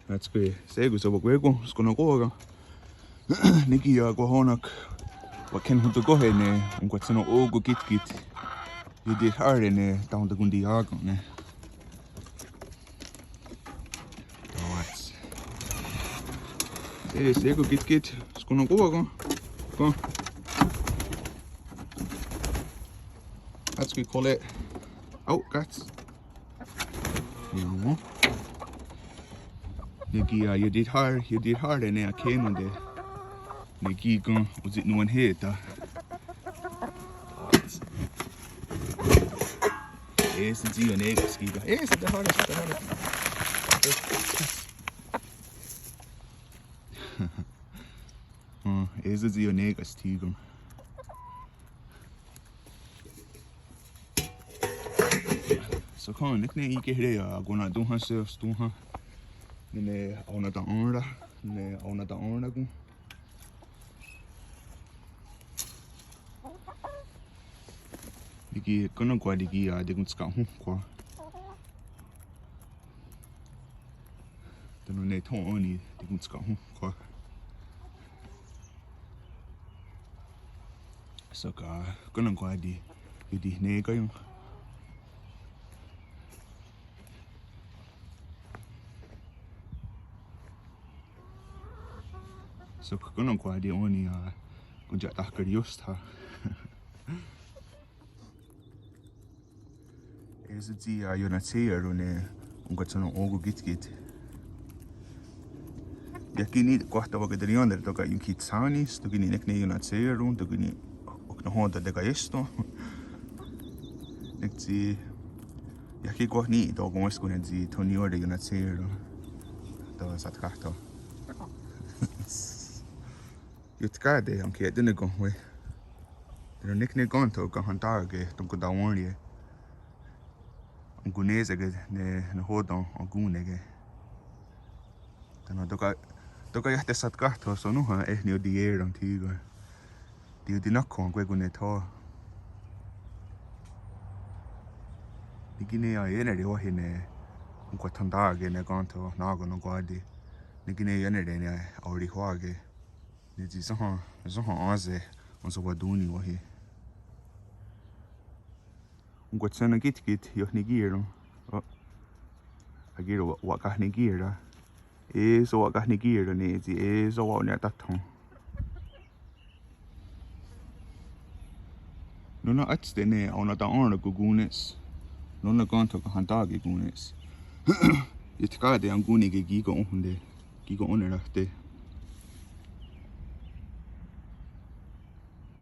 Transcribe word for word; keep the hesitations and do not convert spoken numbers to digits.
Hátskwi, shé:kon sewakwé:kon, skennen'kó:wa ken? Ne kí:ken kwah ó:nen wa'khé:nonhontkóhe' ne onkwatshennen'okòn:'a kítkit iotihrhá:re' ne tahontakontiiá:ken' ne. Tá:ts. Shé:kon kítkit, skennen'kó:wa ken? Ken? Hátskwi kó:le'. Au, ká:ts. Nio. Ne kí:ken iotihrhá:re', iotihrhá:re' ne akhé:nonte'. Ne kí:ken otsi'nonwenhè:ta. É:so tsi ionekwé:kon kí:ken. É:so tahare', tahare'. É:so tsi ionekwé:kon thí:ken. Sok nek ne í:kehre' akona'tón:hahse' ostòn:ha. Nè:'e ne aonata'èn:ra, nè:'e aonata'èn:rakon. Kí:ken kwah kí:ken tekonska'hónhkhwa'. Tánon' ne tho ó:ni tekonska'hónhkhwa'. Sok ken kwah ti, ti ne kayon. Sok ken kwah ti ó:ni a kontia'tahkarióstha'. É:so tsi ionatshì:ron' ne onkwatshennen'okòn:'a kítkit. Iah ki' ni' kwah tewakaterièn:tare' tóka' ionkhi'tshá:nis, tóka' ni' nek ne ionatshì:ron', tóka' ni' ok nahò:ten' tekaiéston. Nek tsi, iah ki' kwah ni' tóka' wénhsko ne tsi tho niió:re' ionatshì:ron'. Tho satkáhtho. Iotkà:te' aonkié:tenekonhwe'. Tánon' nek ne kéntho' kahentà:ke tonkwatawén:rie'. Onkonné:sake' ne nahò:ten' onkón:neke'. Tánon' tóka', tóka' iah tesatkáhtho' so nón:ha eh niiotiié:ren' thí:ken. Tiotinákho' akwé:kon ne tho. Ne kí:ken aié:nere' wáhi ne onkwathontà:ke' ne kéntho' nahò:ten' onkwá:ti. Ne kí:ken aié:nere' ne aorihwà:ke'. Ne tsi sénha, sénha á:se' ensawatón:ni wáhi. Onkwatshennen'okòn:'a kítkit iohnikì:ron'. Ó:, akì:ron' wa'kahnekì:ra'. É:so wa'kahnekì:ra' ne tsi é:so wa'onnia'táthon. Nó:nen átste' ne aonata'èn:rakon kón:ne's. Nó:nen kéntho' kahentà:ke kón:ne's. Iotkà:te' onkón:neke' kí:ken óhonte'. Kí:ken ónerahte'.